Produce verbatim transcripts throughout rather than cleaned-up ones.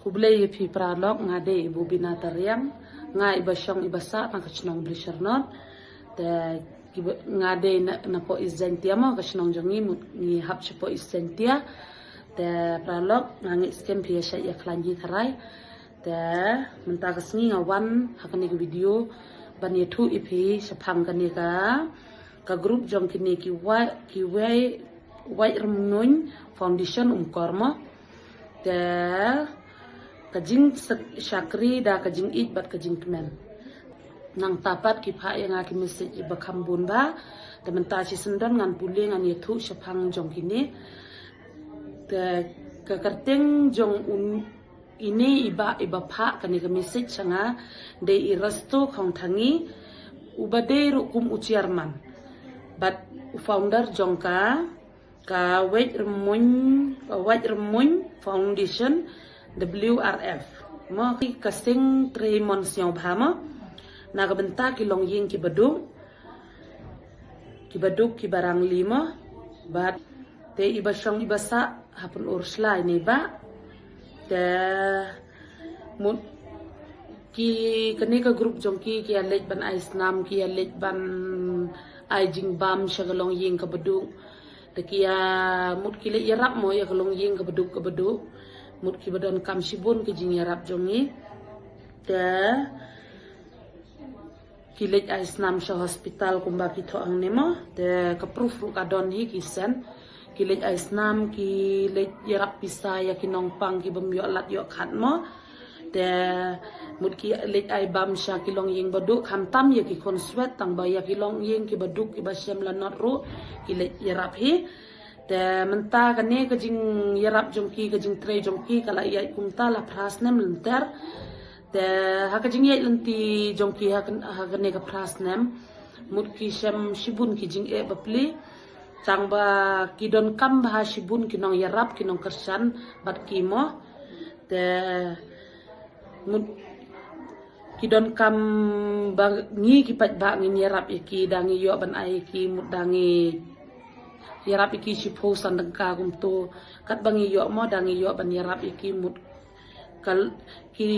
Khublei ïa phi paralok, nga dei i Bubina Tariang, nga i ba shong i ba sah na ka shnong Blisharnot. Te ki ba, nga dei na, na pdeng East Jaintia mo, ka shnong jong ngi mut ngi hap sha pdeng East Jaintia. Te paralok, nga ngeit skhem phi ïa shait ïa khlaiñ hi tharai. Te mynta ka sngi nga wan ha kane ka video ban ïathuh ïa phi shaphang kane ka, ka group jong kine ki wai, ki wai, Wai Rymmuiñ Foundation Umkor mo. Te ka jingshakri da ka jingïeit bad ka jingkmen. Nangta pat ki phah ïa nga ki message ba kham bun ba. Te mynta shisien don ngan pule ngan ïathuh shaphang jong kine. Te ka kyrteng jong un ine i ba, i ba phah kane ka message sha nga dei i Resto Khongthangi, u ba dei ruh kum u chairman bad u founder jong ka, ka Wai Rymmuiñ, ka Wai Rymmuiñ Foundation, W R F. Mo, ki ka seng trei mon sngewbha mo. Na ka bynta ki longïing ki ba duk, ki ba duk ki ba rangli mo. Bad te i ba shong i ba sah ha Pynurshla ine i ba. Te mut ki kane ka group jong ki ki ïa leit ban ai snam, ki ïa leit ban ai jingbam sha ka longïing ka ba duk. Te ki ïa mut ki leit ïarap mo ïa ka longïing ka ba duk ka ba duk. Mut ki ba donkam shibun ki jingïarap jong ngi. Te ki leit ai snam sha hospital kumba phi thoh hangne mo. Te ka proof ruh ka don hi ki send. Ki leit ai snam, ki leit ïarap pisa ïa ki nongpang ki bym ïoh lad ïoh khat mo. Te mut ki leit ai bam sha ki longïing ba duk, khamtam ïa ki khun swet tang ba ïa ki longïing ki ba duk ki ba shem lanot ruh ki leit ïarap hi. Te mynta kane ka jingïarap jong ki, ka jingtrei jong ki ka la ïaid kumta la phra snem lynter. Te ha ka jingïaid lynti jong ki ha kan-, ha kane ka phra snem mut ki shem shibun ki jingeh ba pli. Tang ba ki donkam bha shibun ki nongïarap ki nongkyrshan bad ki mo. Te mut ki donkam ba ngi ki paidbah ngin ïarap ïa ki, da ngi ïoh ban ai ïa ki mut da ngi ïarap ïa ki shiphew san tyngka kumto. Katba ngi ïoh mo da ngi ïoh ban ïarap ïa ki mut ka, ki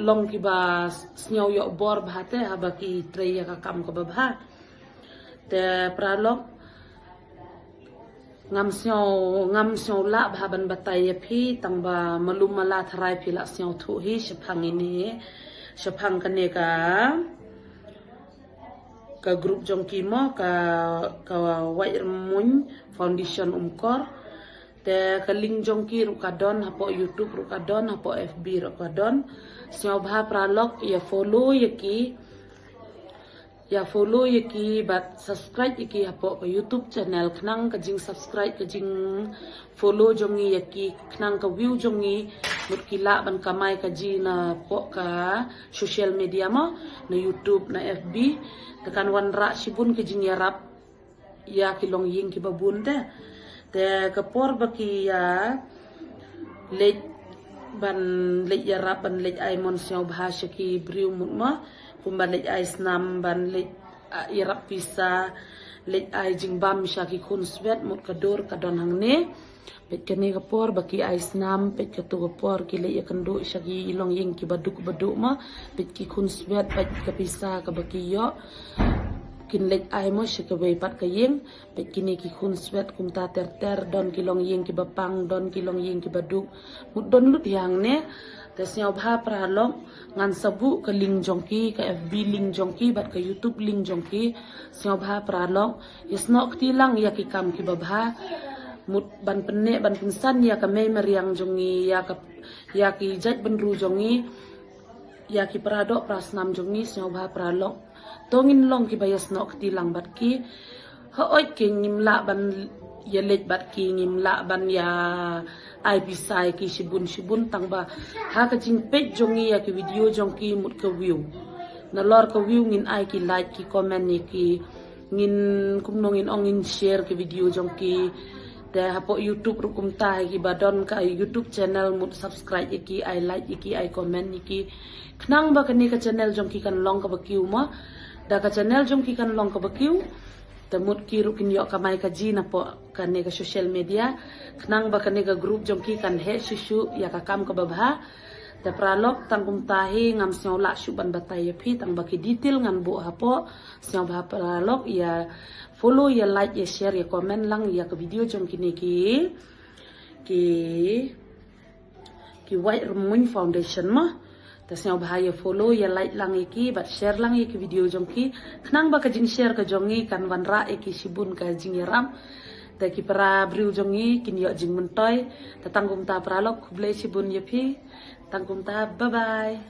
long ki ba sngew ïoh bor bha te haba ki trei ïa ka kam ka ba bha. Te paralok, ngam sngew, ngam sngew lah bha ban batai ïa phi, tang ba malu mala tharai phi la sngewthuh hi shaphang ine, shaphang kane ka, ka group jong ki mo, ka, ka Wai Rymmuiñ Foundation Umkor. Te ka link jong ki ruh ka don hapoh YouTube ruh ka don, hapoh F B ruh ka don. Sngewbha paralok ïa follow ïa ki. Ïa follow ïa ki bad subscribe ïa ki hapoh ka YouTube channel. Khnang ka jingsubscribe, ka jingfollow jong ngi ïa ki, khnang ka view jong ngi mut ki lah ban kamai ka ji na poh ka social media mo, na YouTube, na F B. Te kan wanrah shibun ka jingïarap ïa ki longïing ki ba bun te. Te ka por ba ki ïa leit ban leit ïarap ban leit ai mon sngewbha sha ki briew mut mo, kumba leit ai snam ban leit, ah, ïarap pisa, leit ai jingbam sha ki khun swet mut ka dur ka don hangne. Peit kane ka por ba ki ai snam, peit kato ka por ki leit ïakynduh sha ki longïing ki ba duk ba duk mo, peit ki khun swet, peit ka pisa kaba ki ïoh. Kin leit ai mo sha kawei pat ka ïing, peit kine ki khun swet kumta ter ter, don ki longïing ki ba pang, don ki longïing ki ba duk. Mut don lut ïa hangne. Te sngewbha paralok, ngan sa buh ka link jong ki, ka F B link jong ki bad ka YouTube link jong ki. Sngewbha paralok, ïa snoh kti lang ïa ki kam ki ba bha. Mut ban pynneh ban pynsan ïa ka mei mariang jong ngi, ïa ka, ïa ki jait bynru jong ngi, ïa ki para doh para snam jong ngi, sngewbha paralok. To ngin long ki ba ïa snoh kti lang bad ki. Hooid ki ngim lah ban ïa leit bad ki, ngim lah ban ïa ai pisa ïa ki shibun shibun, tang ba ha ka jingpeit jong ngi ïa ki video jong ki mut ka view. Nalor ka view ngin ai ki like ki comment ïa ki. Ngin kumno ngin ong ngin share ki video jong ki. Te hapoh YouTube ruh kumta, ïa ki ba don ka YouTube channel mut subscribe ïa ki, ai like ïa ki, ai comment ïa ki. Khnang ba kane ka channel jong ki kan long kaba kiew mo. Da ka channel jong ki kan long kaba kiew, te mut ki ruh kin ïoh kamai ka ji na poh kane ka social media. Khnang ba kane ka group jong ki kan heh shuh shuh ïa ka kam kaba bha. Te paralok, tang kumta hi ngam sngew lah shuh ban batai ïa phi, tang ba ki detail ngan buh hapoh. Sngewbha paralok ïa follow, ïa like, ïa share, ïa comment lang ïa ka video jong kine ki, ki, ki White Rymmuiñ Foundation mo. Te sngewbha ïa follow, ïa like lang ïa ki, bad share lang ïa ki video jong ki. Khnang ba ka jingshare ka jong ngi kan wanrah ïa ki shibun ka jingïarap. Te ki para briew jong ngi kin ïoh jingmyntoi. Te tang kumta paralok, khublei shibun ïa phi. Tang kumta, bye bye.